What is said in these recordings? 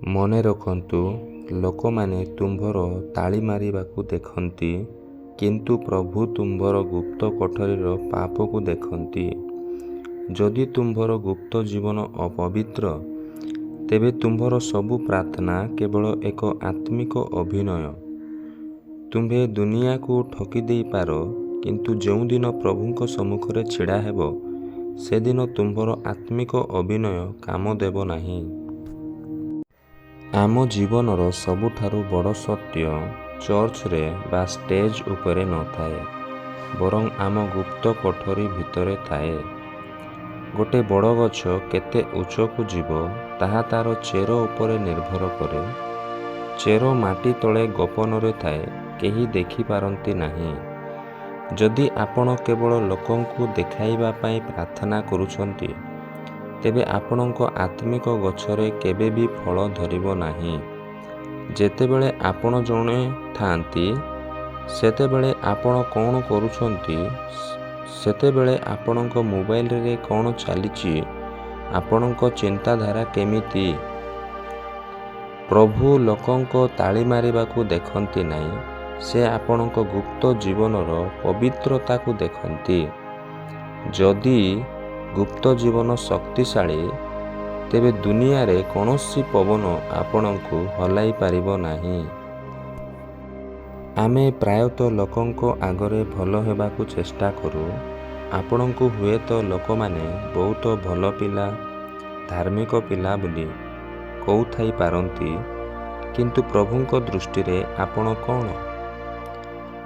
ମନେରଖନ୍ତୁ, ଲୋକମାନେ ତୁମ୍ଭର ତାଳି ମାରିବାକୁ ଦେଖନ୍ତି, କିନ୍ତୁ ପ୍ରଭୁ ତୁମ୍ଭର ଗୁପ୍ତ କୋଠରୀର ପାପକୁ ଦେଖନ୍ତି। ଯଦି ତୁମ୍ଭର ଗୁପ୍ତ ଜୀବନ ଅପବିତ୍ର, ତେବେ ତୁମ୍ଭର ସବୁ ପ୍ରାର୍ଥନା କେବଳ ଏକ ଆତ୍ମିକ ଅଭିନୟ। ତୁମ୍ଭେ ଦୁନିଆକୁ ଠକିଦେଇପାର, କିନ୍ତୁ ଯେଉଁଦିନ ପ୍ରଭୁଙ୍କ ସମ୍ମୁଖରେ ଛିଡ଼ା ହେବ, ସେଦିନ ତୁମ୍ଭର ଆତ୍ମିକ ଅଭିନୟ କାମ ଦେବ ନାହିଁ। ଆମ ଜୀବନର ସବୁଠାରୁ ବଡ଼ ସତ୍ୟ ଚର୍ଚ୍ଚରେ ବା ଷ୍ଟେଜ୍ ଉପରେ ନଥାଏ, ବରଂ ଆମ ଗୁପ୍ତ କୋଠରୀ ଭିତରେ ଥାଏ। ଗୋଟେ ବଡ଼ ଗଛ କେତେ ଉଚ୍ଚକୁ ଯିବ ତାହା ତା'ର ଚେର ଉପରେ ନିର୍ଭର କରେ। ଚେର ମାଟି ତଳେ ଗୋପନରେ ଥାଏ, କେହି ଦେଖିପାରନ୍ତି ନାହିଁ। ଯଦି ଆପଣ କେବଳ ଲୋକଙ୍କୁ ଦେଖାଇବା ପାଇଁ ପ୍ରାର୍ଥନା କରୁଛନ୍ତି, ତେବେ ଆପଣଙ୍କ ଆତ୍ମିକ ଗଛରେ କେବେ ବି ଫଳ ଧରିବ ନାହିଁ। ଯେତେବେଳେ ଆପଣ ଜଣେ ଥାଆନ୍ତି, ସେତେବେଳେ ଆପଣ କ'ଣ କରୁଛନ୍ତି, ସେତେବେଳେ ଆପଣଙ୍କ ମୋବାଇଲରେ କ'ଣ ଚାଲିଛି, ଆପଣଙ୍କ ଚିନ୍ତାଧାରା କେମିତି? ପ୍ରଭୁ ଲୋକଙ୍କ ତାଳି ମାରିବାକୁ ଦେଖନ୍ତି ନାହିଁ, ସେ ଆପଣଙ୍କ ଗୁପ୍ତ ଜୀବନର ପବିତ୍ରତାକୁ ଦେଖନ୍ତି। ଯଦି ଗୁପ୍ତ ଜୀବନ ଶକ୍ତିଶାଳୀ, ତେବେ ଦୁନିଆରେ କୌଣସି ପବନ ଆପଣଙ୍କୁ ହଲାଇ ପାରିବ ନାହିଁ। ଆମେ ପ୍ରାୟତଃ ଲୋକଙ୍କ ଆଗରେ ଭଲ ହେବାକୁ ଚେଷ୍ଟା କରୁ। ଆପଣଙ୍କୁ ହୁଏତ ଲୋକମାନେ ବହୁତ ଭଲ ପିଲା, ଧାର୍ମିକ ପିଲା ବୋଲି କହୁଥାଇପାରନ୍ତି, କିନ୍ତୁ ପ୍ରଭୁଙ୍କ ଦୃଷ୍ଟିରେ ଆପଣ କ'ଣ?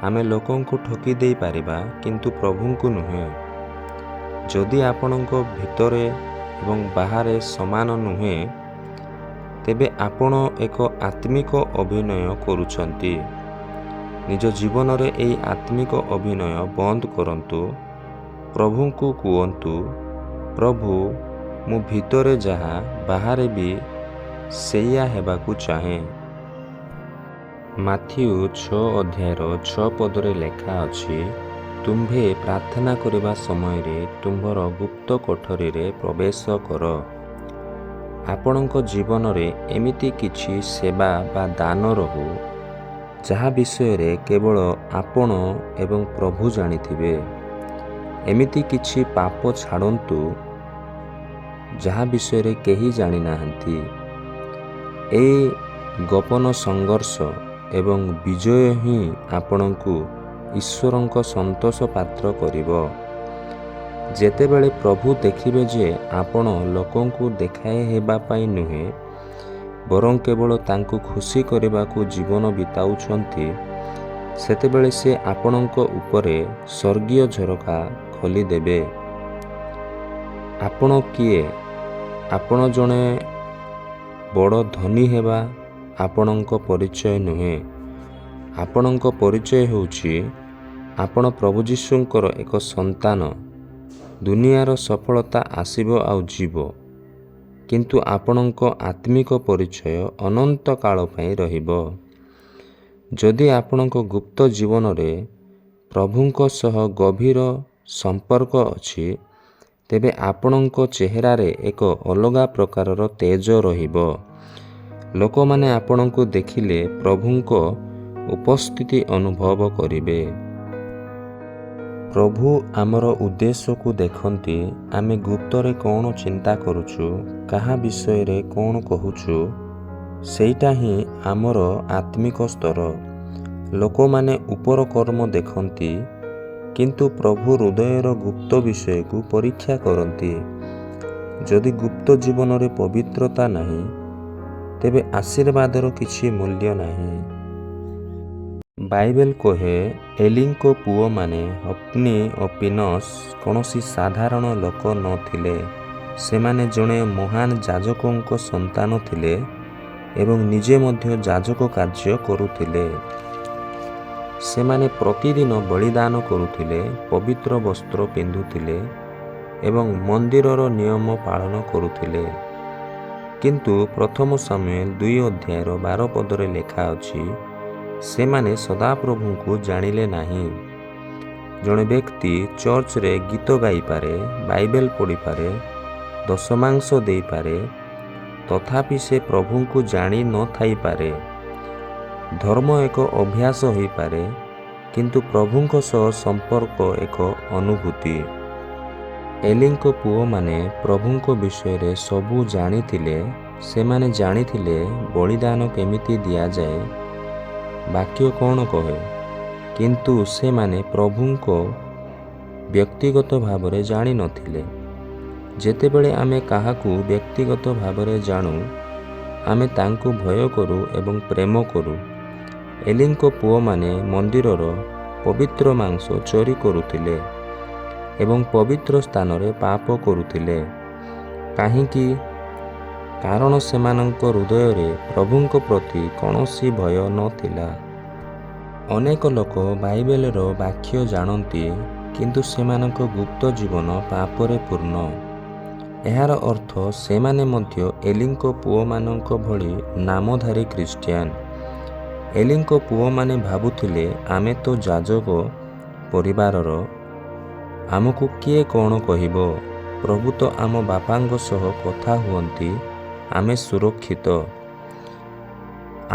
ଆମେ ଲୋକଙ୍କୁ ଠକି ଦେଇପାରିବା, କିନ୍ତୁ ପ୍ରଭୁଙ୍କୁ ନୁହେଁ। ଯଦି ଆପଣଙ୍କ ଭିତରେ ଏବଂ ବାହାରେ ସମାନ ନୁହେଁ, ତେବେ ଆପଣ ଏକ ଆତ୍ମିକ ଅଭିନୟ କରୁଛନ୍ତି। ନିଜ ଜୀବନରେ ଏହି ଆତ୍ମିକ ଅଭିନୟ ବନ୍ଦ କରନ୍ତୁ। ପ୍ରଭୁଙ୍କୁ କୁହନ୍ତୁ, ପ୍ରଭୁ, ମୁଁ ଭିତରେ ଯାହା, ବାହାରେ ବି ସେଇଆ ହେବାକୁ ଚାହେଁ। ମାଥିଉ 6 ଅଧ୍ୟାୟର 6 ପଦରେ ଲେଖାଅଛି, ତୁମ୍ଭେ ପ୍ରାର୍ଥନା କରିବା ସମୟରେ ତୁମ୍ଭର ଗୁପ୍ତ କୋଠରୀରେ ପ୍ରବେଶ କର। ଆପଣଙ୍କ ଜୀବନରେ ଏମିତି କିଛି ସେବା ବା ଦାନ ରହୁ, ଯାହା ବିଷୟରେ କେବଳ ଆପଣ ଏବଂ ପ୍ରଭୁ ଜାଣିଥିବେ। ଏମିତି କିଛି ପାପ ଛାଡ଼ନ୍ତୁ, ଯାହା ବିଷୟରେ କେହି ଜାଣିନାହାନ୍ତି। ଏହି ଗୋପନ ସଂଘର୍ଷ ଏବଂ ବିଜୟ ହିଁ ଆପଣଙ୍କୁ ଈଶ୍ୱରଙ୍କ ସନ୍ତୋଷ ପାତ୍ର କରିବ। ଯେତେବେଳେ ପ୍ରଭୁ ଦେଖିବେ ଯେ ଆପଣ ଲୋକଙ୍କୁ ଦେଖାଇ ହେବା ପାଇଁ ନୁହେଁ, ବରଂ କେବଳ ତାଙ୍କୁ ଖୁସି କରିବାକୁ ଜୀବନ ବିତାଉଛନ୍ତି, ସେତେବେଳେ ସେ ଆପଣଙ୍କ ଉପରେ ସ୍ୱର୍ଗୀୟ ଝରକା ଖୋଲିଦେବେ। ଆପଣ କିଏ? ଆପଣ ଜଣେ ବଡ଼ ଧନୀ ହେବା ଆପଣଙ୍କ ପରିଚୟ ନୁହେଁ। ଆପଣଙ୍କ ପରିଚୟ ହେଉଛି ଆପଣ ପ୍ରଭୁ ଯୀଶୁଙ୍କର ଏକ ସନ୍ତାନ। ଦୁନିଆର ସଫଳତା ଆସିବ ଆଉ ଯିବ, କିନ୍ତୁ ଆପଣଙ୍କ ଆତ୍ମିକ ପରିଚୟ ଅନନ୍ତ କାଳ ପାଇଁ ରହିବ। ଯଦି ଆପଣଙ୍କ ଗୁପ୍ତ ଜୀବନରେ ପ୍ରଭୁଙ୍କ ସହ ଗଭୀର ସମ୍ପର୍କ ଅଛି, ତେବେ ଆପଣଙ୍କ ଚେହେରାରେ ଏକ ଅଲଗା ପ୍ରକାରର ତେଜ ରହିବ। ଲୋକମାନେ ଆପଣଙ୍କୁ ଦେଖିଲେ ପ୍ରଭୁଙ୍କ ଉପସ୍ଥିତି ଅନୁଭବ କରିବେ। ପ୍ରଭୁ ଆମର ଉଦ୍ଦେଶ୍ୟକୁ ଦେଖନ୍ତି। ଆମେ ଗୁପ୍ତରେ କ'ଣ ଚିନ୍ତା କରୁଛୁ, କାହା ବିଷୟରେ କ'ଣ କହୁଛୁ, ସେଇଟା ହିଁ ଆମର ଆତ୍ମିକ ସ୍ତର। ଲୋକମାନେ ଉପର କର୍ମ ଦେଖନ୍ତି, କିନ୍ତୁ ପ୍ରଭୁ ହୃଦୟର ଗୁପ୍ତ ବିଷୟକୁ ପରୀକ୍ଷା କରନ୍ତି। ଯଦି ଗୁପ୍ତ ଜୀବନରେ ପବିତ୍ରତା ନାହିଁ, ତେବେ ଆଶୀର୍ବାଦର କିଛି ମୂଲ୍ୟ ନାହିଁ। ବାଇବେଲ କହେ, ଏଲିଙ୍କ ପୁଅମାନେ ହପ୍ନୀ ଓ ପିନହସ୍ କୌଣସି ସାଧାରଣ ଲୋକ ନ ଥିଲେ। ସେମାନେ ଜଣେ ମହାନ ଯାଜକଙ୍କ ସନ୍ତାନ ଥିଲେ ଏବଂ ନିଜେ ମଧ୍ୟ ଯାଜକ କାର୍ଯ୍ୟ କରୁଥିଲେ। ସେମାନେ ପ୍ରତିଦିନ ବଳିଦାନ କରୁଥିଲେ, ପବିତ୍ର ବସ୍ତ୍ର ପିନ୍ଧୁଥିଲେ ଏବଂ ମନ୍ଦିରର ନିୟମ ପାଳନ କରୁଥିଲେ। କିନ୍ତୁ ପ୍ରଥମ ସାମୁଏଲ 2 ଅଧ୍ୟାୟର 12 ପଦରେ ଲେଖାଅଛି, ସେମାନେ ସଦାପ୍ରଭୁଙ୍କୁ ଜାଣିଲେ ନାହିଁ। ଜଣେ ବ୍ୟକ୍ତି ଚର୍ଚ୍ଚରେ ଗୀତ ଗାଇପାରେ, ବାଇବେଲ ପଢ଼ିପାରେ, ଦଶମାଂଶ ଦେଇପାରେ, ତଥାପି ସେ ପ୍ରଭୁଙ୍କୁ ଜାଣି ନ ଥାଇପାରେ। ଧର୍ମ ଏକ ଅଭ୍ୟାସ ହୋଇପାରେ, କିନ୍ତୁ ପ୍ରଭୁଙ୍କ ସହ ସମ୍ପର୍କ ଏକ ଅନୁଭୂତି। ଏଲିଙ୍କ ପୁଅମାନେ ପ୍ରଭୁଙ୍କ ବିଷୟରେ ସବୁ ଜାଣିଥିଲେ। ସେମାନେ ଜାଣିଥିଲେ ବଳିଦାନ କେମିତି ଦିଆଯାଏ, ବାକ୍ୟ କ'ଣ କହେ, କିନ୍ତୁ ସେମାନେ ପ୍ରଭୁଙ୍କୁ ବ୍ୟକ୍ତିଗତ ଭାବରେ ଜାଣି ନ ଥିଲେ। ଯେତେବେଳେ ଆମେ କାହାକୁ ବ୍ୟକ୍ତିଗତ ଭାବରେ ଜାଣୁ, ଆମେ ତାଙ୍କୁ ଭୟ କରୁ ଏବଂ ପ୍ରେମ କରୁ। ଏଲିଙ୍କ ପୁଅମାନେ ମନ୍ଦିରର ପବିତ୍ର ମାଂସ ଚୋରି କରୁଥିଲେ ଏବଂ ପବିତ୍ର ସ୍ଥାନରେ ପାପ କରୁଥିଲେ। କାହିଁକି? କାରଣ ସେମାନଙ୍କ ହୃଦୟରେ ପ୍ରଭୁଙ୍କ ପ୍ରତି କୌଣସି ଭୟ ନ ଥିଲା। ଅନେକ ଲୋକ ବାଇବେଲର ବାକ୍ୟ ଜାଣନ୍ତି, କିନ୍ତୁ ସେମାନଙ୍କ ଗୁପ୍ତ ଜୀବନ ପାପରେ ପୂର୍ଣ୍ଣ। ଏହାର ଅର୍ଥ ସେମାନେ ମଧ୍ୟ ଏଲିଙ୍କ ପୁଅମାନଙ୍କ ଭଳି ନାମଧାରୀ ଖ୍ରୀଷ୍ଟିଆନ। ଏଲିଙ୍କ ପୁଅମାନେ ଭାବୁଥିଲେ, ଆମେ ତ ଯାଜକ ପରିବାରର, ଆମକୁ କିଏ କ'ଣ କହିବ? ପ୍ରଭୁ ତ ଆମ ବାପାଙ୍କ ସହ କଥା ହୁଅନ୍ତି, ଆମେ ସୁରକ୍ଷିତ।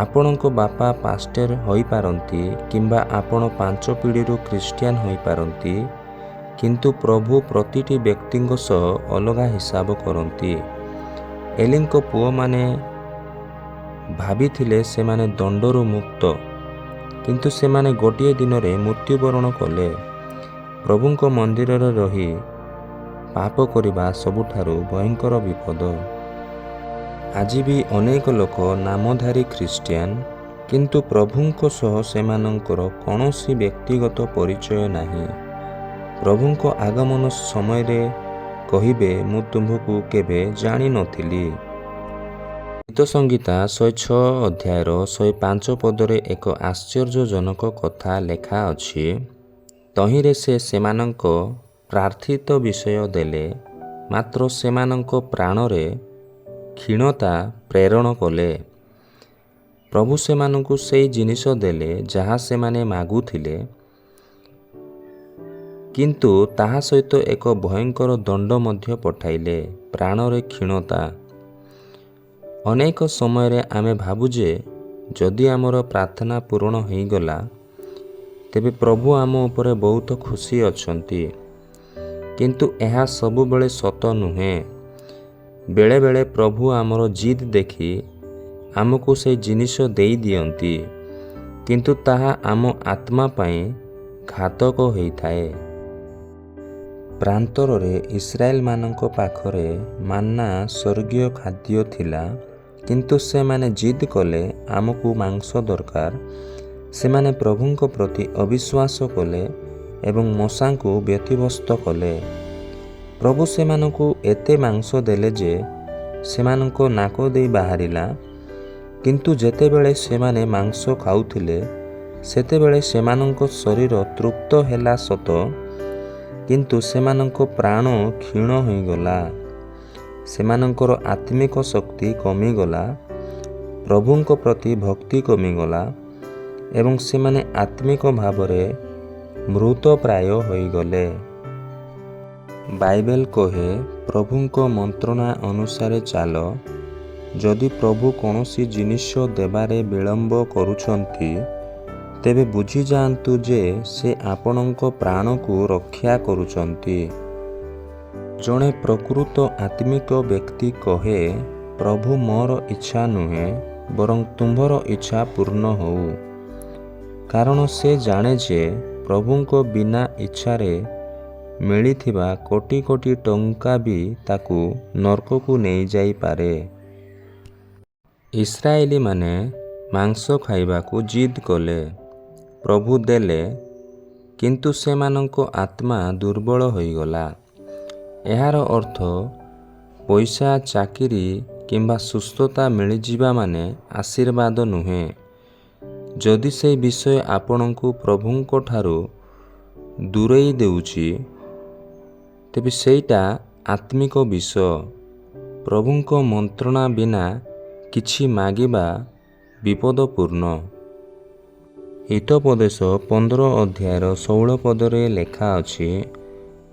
ଆପଣଙ୍କ ବାପା ପାଷ୍ଟର ହୋଇପାରନ୍ତି କିମ୍ବା ଆପଣ 5 ପିଢ଼ିରୁ ଖ୍ରୀଷ୍ଟିଆନ ହୋଇପାରନ୍ତି, କିନ୍ତୁ ପ୍ରଭୁ ପ୍ରତିଟି ବ୍ୟକ୍ତିଙ୍କ ସହ ଅଲଗା ହିସାବ କରନ୍ତି। ଏଲିଙ୍କ ପୁଅମାନେ ଭାବିଥିଲେ ସେମାନେ ଦଣ୍ଡରୁ ମୁକ୍ତ, କିନ୍ତୁ ସେମାନେ ଗୋଟିଏ ଦିନରେ ମୃତ୍ୟୁବରଣ କଲେ। ପ୍ରଭୁଙ୍କ ମନ୍ଦିରରେ ରହି ପାପ କରିବା ସବୁଠାରୁ ଭୟଙ୍କର ବିପଦ। ଆଜି ବି ଅନେକ ଲୋକ ନାମଧାରୀ ଖ୍ରୀଷ୍ଟିଆନ, କିନ୍ତୁ ପ୍ରଭୁଙ୍କ ସହ ସେମାନଙ୍କର କୌଣସି ବ୍ୟକ୍ତିଗତ ପରିଚୟ ନାହିଁ। ପ୍ରଭୁଙ୍କ ଆଗମନ ସମୟରେ କହିବେ, ମୁଁ ତୁମ୍ଭକୁ କେବେ ଜାଣିନଥିଲି। ଗୀତସଂହିତା 106 ଅଧ୍ୟାୟର 105 ପଦରେ ଏକ ଆଶ୍ଚର୍ଯ୍ୟଜନକ କଥା ଲେଖା ଅଛି, ତହିଁରେ ସେ ସେମାନଙ୍କ ପ୍ରାର୍ଥିତ ବିଷୟ ଦେଲେ, ମାତ୍ର ସେମାନଙ୍କ ପ୍ରାଣରେ କ୍ଷୀଣତା ପ୍ରେରଣ କଲେ। ପ୍ରଭୁ ସେମାନଙ୍କୁ ସେଇ ଜିନିଷ ଦେଲେ ଯାହା ସେମାନେ ମାଗୁଥିଲେ, କିନ୍ତୁ ତାହା ସହିତ ଏକ ଭୟଙ୍କର ଦଣ୍ଡ ମଧ୍ୟ ପଠାଇଲେ, ପ୍ରାଣରେ କ୍ଷୀଣତା। ଅନେକ ସମୟରେ ଆମେ ଭାବୁ ଯେ ଯଦି ଆମର ପ୍ରାର୍ଥନା ପୂରଣ ହୋଇଗଲା, ତେବେ ପ୍ରଭୁ ଆମ ଉପରେ ବହୁତ ଖୁସି ଅଛନ୍ତି। କିନ୍ତୁ ଏହା ସବୁବେଳେ ସତ ନୁହେଁ। ବେଳେବେଳେ ପ୍ରଭୁ ଆମର ଜିଦ୍ ଦେଖି ଆମକୁ ସେଇ ଜିନିଷ ଦେଇଦିଅନ୍ତି, କିନ୍ତୁ ତାହା ଆମ ଆତ୍ମା ପାଇଁ ଘାତକ ହୋଇଥାଏ। ପ୍ରାନ୍ତରରେ ଇସ୍ରାଏଲମାନଙ୍କ ପାଖରେ ମାନ୍ନା, ସ୍ୱର୍ଗୀୟ ଖାଦ୍ୟ ଥିଲା, କିନ୍ତୁ ସେମାନେ ଜିଦ୍ କଲେ, ଆମକୁ ମାଂସ ଦରକାର। ସେମାନେ ପ୍ରଭୁଙ୍କ ପ୍ରତି ଅବିଶ୍ୱାସ କଲେ ଏବଂ ମୋଶାଙ୍କୁ ବ୍ୟତିବ୍ୟସ୍ତ କଲେ। ପ୍ରଭୁ ସେମାନଙ୍କୁ ଏତେ ମାଂସ ଦେଲେ ଯେ ସେମାନଙ୍କ ନାକ ଦେଇ ବାହାରିଲା। କିନ୍ତୁ ଯେତେବେଳେ ସେମାନେ ମାଂସ ଖାଉଥିଲେ, ସେତେବେଳେ ସେମାନଙ୍କ ଶରୀର ତୃପ୍ତ ହେଲା ସତ, କିନ୍ତୁ ସେମାନଙ୍କ ପ୍ରାଣ କ୍ଷୀଣ ହୋଇଗଲା। ସେମାନଙ୍କର ଆତ୍ମିକ ଶକ୍ତି କମିଗଲା, ପ୍ରଭୁଙ୍କ ପ୍ରତି ଭକ୍ତି କମିଗଲା ଏବଂ ସେମାନେ ଆତ୍ମିକ ଭାବରେ ମୃତପ୍ରାୟ ହୋଇଗଲେ। ବାଇବେଲ କହେ, ପ୍ରଭୁଙ୍କ ମନ୍ତ୍ରଣା ଅନୁସାରେ ଚାଲ। ଯଦି ପ୍ରଭୁ କୌଣସି ଜିନିଷ ଦେବାରେ ବିଳମ୍ବ କରୁଛନ୍ତି, ତେବେ ବୁଝିଯାଆନ୍ତୁ ଯେ ସେ ଆପଣଙ୍କ ପ୍ରାଣକୁ ରକ୍ଷା କରୁଛନ୍ତି। ଜଣେ ପ୍ରକୃତ ଆତ୍ମିକ ବ୍ୟକ୍ତି କହେ, ପ୍ରଭୁ, ମୋର ଇଚ୍ଛା ନୁହେଁ, ବରଂ ତୁମ୍ଭର ଇଚ୍ଛା ପୂର୍ଣ୍ଣ ହେଉ। କାରଣ ସେ ଜାଣେ ଯେ ପ୍ରଭୁଙ୍କ ବିନା ଇଚ୍ଛାରେ ମିଳିଥିବା କୋଟି କୋଟି ଟଙ୍କା ବି ତାକୁ ନର୍କକୁ ନେଇଯାଇପାରେ। ଇସ୍ରାଏଲୀମାନେ ମାଂସ ଖାଇବାକୁ ଜିଦ୍ କଲେ। ପ୍ରଭୁ ଦେଲେ, କିନ୍ତୁ ସେମାନଙ୍କ ଆତ୍ମା ଦୁର୍ବଳ ହୋଇଗଲା। ଏହାର ଅର୍ଥ ପଇସା, ଚାକିରି କିମ୍ବା ସୁସ୍ଥତା ମିଳିଯିବା ମାନେ ଆଶୀର୍ବାଦ ନୁହେଁ। ଯଦି ସେହି ବିଷୟ ଆପଣଙ୍କୁ ପ୍ରଭୁଙ୍କଠାରୁ ଦୂରେଇ ଦେଉଛି, ତେବେ ସେଇଟା ଆତ୍ମିକ ବିଷ। ପ୍ରଭୁଙ୍କ ମନ୍ତ୍ରଣା ବିନା କିଛି ମାଗିବା ବିପଦପୂର୍ଣ୍ଣ। ହିତୋପଦେଶ 15 ଅଧ୍ୟାୟର 16 ପଦରେ ଲେଖା ଅଛି,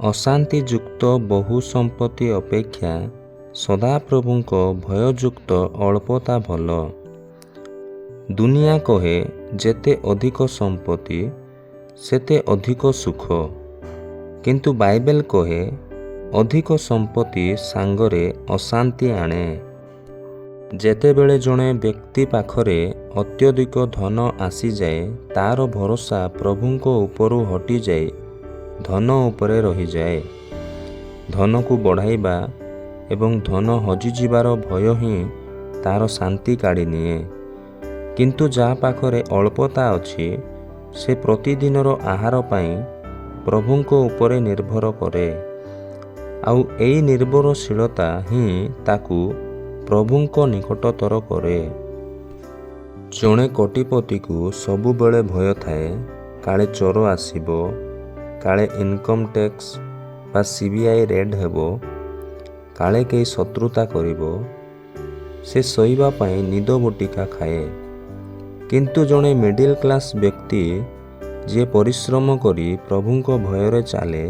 ଅଶାନ୍ତିଯୁକ୍ତ ବହୁ ସମ୍ପତ୍ତି ଅପେକ୍ଷା ସଦାପ୍ରଭୁଙ୍କ ଭୟଯୁକ୍ତ ଅଳ୍ପତା ଭଲ। ଦୁନିଆ କହେ, ଯେତେ ଅଧିକ ସମ୍ପତ୍ତି, ସେତେ ଅଧିକ ସୁଖ। କିନ୍ତୁ ବାଇବେଲ କହେ, ଅଧିକ ସମ୍ପତ୍ତି ସାଙ୍ଗରେ ଅଶାନ୍ତି ଆଣେ। ଯେତେବେଳେ ଜଣେ ବ୍ୟକ୍ତି ପାଖରେ ଅତ୍ୟଧିକ ଧନ ଆସିଯାଏ, ତାର ଭରସା ପ୍ରଭୁଙ୍କ ଉପରୁ ହଟିଯାଇ ଧନ ଉପରେ ରହିଯାଏ। ଧନକୁ ବଢ଼ାଇବା ଏବଂ ଧନ ହଜିଯିବାର ଭୟ ହିଁ ତାର ଶାନ୍ତି କାଢ଼ିନିଏ। କିନ୍ତୁ ଯାହା ପାଖରେ ଅଳ୍ପତା ଅଛି, ସେ ପ୍ରତିଦିନର ଆହାର ପାଇଁ ପ୍ରଭୁଙ୍କ ଉପରେ ନିର୍ଭର କରେ, ଆଉ ଏଇ ନିର୍ଭରଶୀଳତା ହିଁ ତାକୁ ପ୍ରଭୁଙ୍କ ନିକଟତର କରେ। ଜଣେ କୋଟିପତିକୁ ସବୁବେଳେ ଭୟ ଥାଏ, କାଳେ ଚୋର ଆସିବ, କାଳେ ଇନକମ୍ ଟ୍ୟାକ୍ସ ବା ସିବିଆଇ ରେଡ୍ ହେବ, କାଳେ କେହି ଶତ୍ରୁତା କରିବ। ସେ ଶୋଇବା ପାଇଁ ନିଦ ବଟିକା ଖାଏ। କିନ୍ତୁ ଜଣେ ମିଡିଲ୍ କ୍ଲାସ୍ ବ୍ୟକ୍ତି, ଯିଏ ପରିଶ୍ରମ କରି ପ୍ରଭୁଙ୍କ ଭୟରେ ଚାଲେ,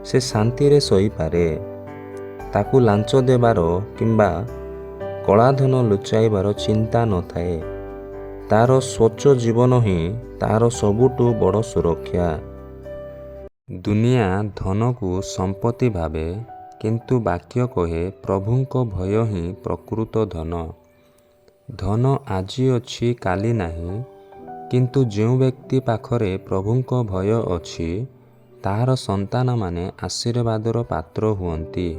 ସେ ଶାନ୍ତିରେ ଶୋଇପାରେ। ତାକୁ ଲାଞ୍ଚ ଦେବାର କିମ୍ବା କଳାଧନ ଲୁଚାଇବାର ଚିନ୍ତା ନଥାଏ। ତାର ସ୍ୱଚ୍ଛ ଜୀବନ ହିଁ ତାର ସବୁଠୁ ବଡ଼ ସୁରକ୍ଷା। ଦୁନିଆ ଧନକୁ ସମ୍ପତ୍ତି ଭାବେ, କିନ୍ତୁ ବାକ୍ୟ କହେ, ପ୍ରଭୁଙ୍କ ଭୟ ହିଁ ପ୍ରକୃତ ଧନ। ଧନ ଆଜି ଅଛି, କାଲି ନାହିଁ, କିନ୍ତୁ ଯେଉଁ ବ୍ୟକ୍ତି ପାଖରେ ପ୍ରଭୁଙ୍କ ଭୟ ଅଛି, ତାହାର ସନ୍ତାନମାନେ ଆଶୀର୍ବାଦର ପାତ୍ର ହୁଅନ୍ତି।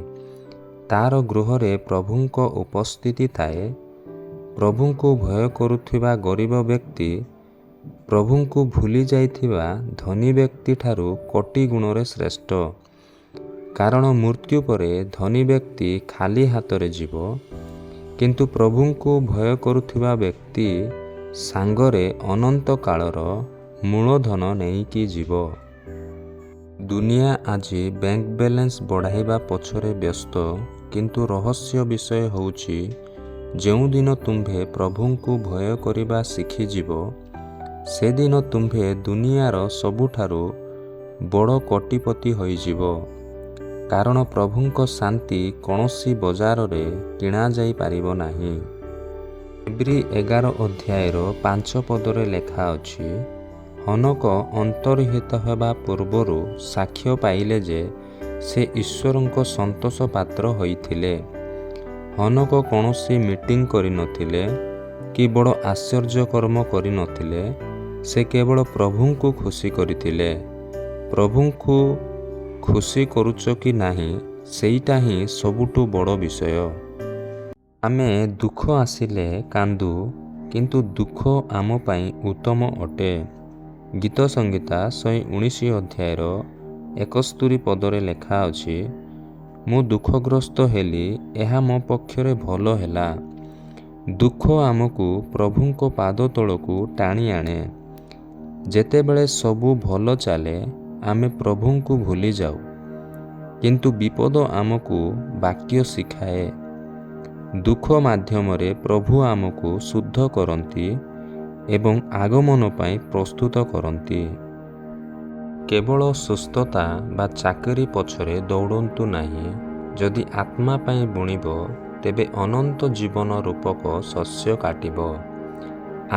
ତାର ଗୃହରେ ପ୍ରଭୁଙ୍କ ଉପସ୍ଥିତି ଥାଏ। ପ୍ରଭୁଙ୍କୁ ଭୟ କରୁଥିବା ଗରିବ ବ୍ୟକ୍ତି ପ୍ରଭୁଙ୍କୁ ଭୁଲି ଯାଇଥିବା ଧନୀ ବ୍ୟକ୍ତିଠାରୁ କୋଟି ଗୁଣରେ ଶ୍ରେଷ୍ଠ। କାରଣ ମୃତ୍ୟୁ ପରେ ଧନୀ ବ୍ୟକ୍ତି ଖାଲି ହାତରେ ଯିବ, କିନ୍ତୁ ପ୍ରଭୁଙ୍କୁ ଭୟ କରୁଥିବା ବ୍ୟକ୍ତି ସାଙ୍ଗରେ ଅନନ୍ତ କାଳର ମୂଳଧନ ନେଇକି ଯିବ। ଦୁନିଆ ଆଜି ବ୍ୟାଙ୍କ ବାଲାନ୍ସ ବଢ଼ାଇବା ପଛରେ ବ୍ୟସ୍ତ, କିନ୍ତୁ ରହସ୍ୟ ବିଷୟ ହେଉଛି, ଯେଉଁଦିନ ତୁମ୍ଭେ ପ୍ରଭୁଙ୍କୁ ଭୟ କରିବା ଶିଖିଯିବ, ସେଦିନ ତୁମ୍ଭେ ଦୁନିଆର ସବୁଠାରୁ ବଡ଼ କୋଟିପତି ହୋଇଯିବ। କାରଣ ପ୍ରଭୁଙ୍କ ଶାନ୍ତି କୌଣସି ବଜାରରେ କିଣାଯାଇପାରିବ ନାହିଁ। ଏବ୍ରୀ 11 ଅଧ୍ୟାୟର 5 ପଦରେ ଲେଖା ଅଛି, ହନୋକ ଅନ୍ତର୍ହିତ ହେବା ପୂର୍ବରୁ ସାକ୍ଷ୍ୟ ପାଇଲେ ଯେ ସେ ଈଶ୍ୱରଙ୍କ ସନ୍ତୋଷ ପାତ୍ର ହୋଇଥିଲେ। ହନୋକ କୌଣସି ମିଟିଂ କରିନଥିଲେ କି ବଡ଼ ଆଶ୍ଚର୍ଯ୍ୟ କର୍ମ କରିନଥିଲେ। ସେ କେବଳ ପ୍ରଭୁଙ୍କୁ ଖୁସି କରିଥିଲେ। ପ୍ରଭୁଙ୍କୁ ଖୁସି କରୁଛ କି ନାହିଁ, ସେଇଟା ହିଁ ସବୁଠୁ ବଡ଼ ବିଷୟ। ଆମେ ଦୁଃଖ ଆସିଲେ କାନ୍ଦୁ, କିନ୍ତୁ ଦୁଃଖ ଆମ ପାଇଁ ଉତ୍ତମ ଅଟେ। ଗୀତ ସଂହିତା 119 ଅଧ୍ୟାୟର 71 ପଦରେ ଲେଖା ଅଛି, ମୁଁ ଦୁଃଖଗ୍ରସ୍ତ ହେଲି, ଏହା ମୋ ପକ୍ଷରେ ଭଲ ହେଲା। ଦୁଃଖ ଆମକୁ ପ୍ରଭୁଙ୍କ ପାଦ ତଳକୁ ଟାଣି ଆଣେ। ଯେତେବେଳେ ସବୁ ଭଲ ଚାଲେ, ଆମେ ପ୍ରଭୁଙ୍କୁ ଭୁଲିଯାଉ, କିନ୍ତୁ ବିପଦ ଆମକୁ ବାକ୍ୟ ଶିଖାଏ। ଦୁଃଖ ମାଧ୍ୟମରେ ପ୍ରଭୁ ଆମକୁ ଶୁଦ୍ଧ କରନ୍ତି ଏବଂ ଆଗମନ ପାଇଁ ପ୍ରସ୍ତୁତ କରନ୍ତି। କେବଳ ସୁସ୍ଥତା ବା ଚାକିରି ପଛରେ ଦୌଡ଼ନ୍ତୁ ନାହିଁ। ଯଦି ଆତ୍ମା ପାଇଁ ବୁଣିବ, ତେବେ ଅନନ୍ତ ଜୀବନ ରୂପକ ଶସ୍ୟ କାଟିବ।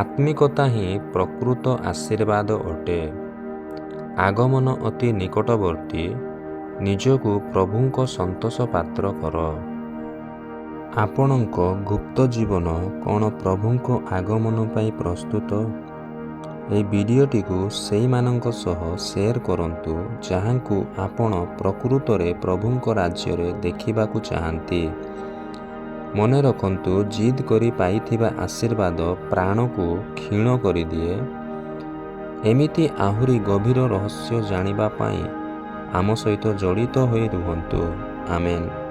ଆତ୍ମିକତା ହିଁ ପ୍ରକୃତ ଆଶୀର୍ବାଦ ଅଟେ। ଆଗମନ ଅତି ନିକଟବର୍ତ୍ତୀ। ନିଜକୁ ପ୍ରଭୁଙ୍କ ସନ୍ତୋଷ ପାତ୍ର କର। ଆପଣଙ୍କ ଗୁପ୍ତ ଜୀବନ କ'ଣ ପ୍ରଭୁଙ୍କ ଆଗମନ ପାଇଁ ପ୍ରସ୍ତୁତ? ଏହି ଭିଡ଼ିଓଟିକୁ ସେଇମାନଙ୍କ ସହ ସେୟାର କରନ୍ତୁ, ଯାହାଙ୍କୁ ଆପଣ ପ୍ରକୃତରେ ପ୍ରଭୁଙ୍କ ରାଜ୍ୟରେ ଦେଖିବାକୁ ଚାହାନ୍ତି। ମନେ ରଖନ୍ତୁ, ଜିଦ୍ କରି ପାଇଥିବା ଆଶୀର୍ବାଦ ପ୍ରାଣକୁ କ୍ଷୀଣ କରିଦିଏ। ଏମିତି ଆହୁରି ଗଭୀର ରହସ୍ୟ ଜାଣିବା ପାଇଁ ଆମ ସହିତ ଜଡ଼ିତ ହୋଇ ରୁହନ୍ତୁ। ଆମେନ୍।